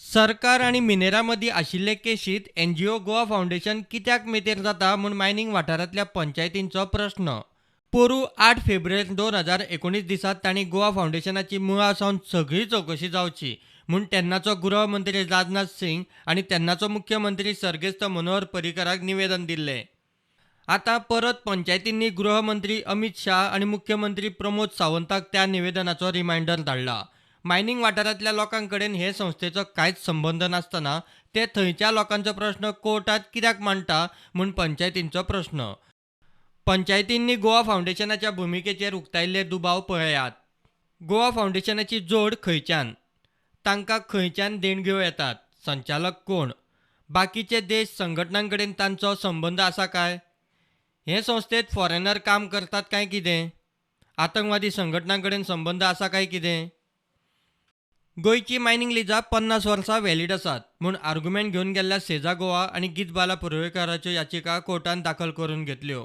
सरकार आनी मिनेरा मदीं आशिल्ले केशींत एनजीओ गोवा फावंडेशन कित्याक मेतेर जाता म्हूण मायनींग वाठारांतल्या पंचायतींचो प्रस्न. पोरूं 8 फेब्रुवारी 2019 दिसा तांणी गोवा फावंडेशनाची मुळा सावन सगळी चवकशी जावची म्हूण तेन्नाचो गृहमंत्री राजनाथ सिंग आनी तेन्नाचो मुख्यमंत्री सर्गेस्त मनोहर पर्रीकराक निवेदन दिल्लें. आतां परत पंचायतींनी गृहमंत्री अमीत शाह आनी मुख्यमंत्री प्रमोद सावंताक त्या निवेदनाचो रिमायंडर धाडला. मायनींग वाठारांतल्या लोकां कडेन हे संस्थेचो कांयच संबंद नासतना ते थंयच्या लोकांचो प्रस्न कोर्टांत कित्याक मांडटा म्हूण पंचायतींचो प्रस्न. पंचायतींनी गोवा फावंडेशनाच्या भुमिकेचेर उक्तायल्ले दुबाव पळयात. गोवा फावंडेशनाची जोड खंयच्यान, तांकां खंयच्यान देणग्यो येतात, संचालक कोण, बाकीचे देश संघटनां कडेन तांचो संबंद आसा काय, हे संस्थेत फॉरेनर काम करतात काय कितें, आतंकवादी संघटनां कडेन संबंद आसा काय कितें. गोंयची मायनींग लिजां 50 वर्सां व्हॅलीड आसात म्हूण आर्ग्युमेंट घेवन गेल्ल्या सेजा गोवा आनी गीतबाला पुर्वेकाराच्यो याचिका कोर्टान दाखल करून घेतल्यो.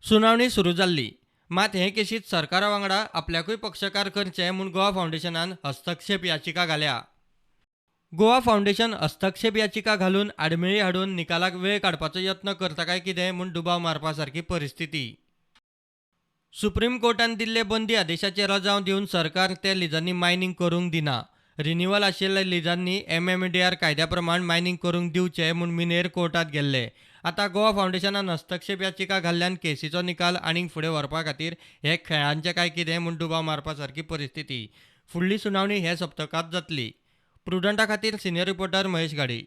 सुनावणी सुरू जाल्ली, मात हे केशींत सरकारा वांगडा आपल्याकूय पक्षकार करचे म्हूण गोवा फावंडेशनान हस्तक्षेप याचिका घाल्या. गोवा फावंडेशन हस्तक्षेप याचिका घालून आडमेळी हाडून निकालाक वेळ काडपाचो यत्न करता काय कितें म्हूण दुबाव मारपा सारकी परिस्थिती. सुप्रीम कोर्टान दिल्ले बंदी आदेशाचे रजांव दिवन सरकार ते लिजांनी मायनींग करूंक दिना. रिन्युअल आशिल्ल्या लिजांनी MMDR कायद्या प्रमाण मायनींग करूंक दिवचें म्हूण मिनेर कोर्टांत गेल्ले. आतां गोवा फावंडेशनान हस्तक्षेप याचिका घाल्ल्यान केसीचो निकाल आनीक फुडें व्हरपा खातीर हे खेळांचे काय कितें म्हूण दुबाव मारपा सारकी परिस्थिती. फुडली सुनावणी हे सप्तकांत जातली. प्रुडंटा खातीर सिनियर रिपोर्टर महेश घाडी.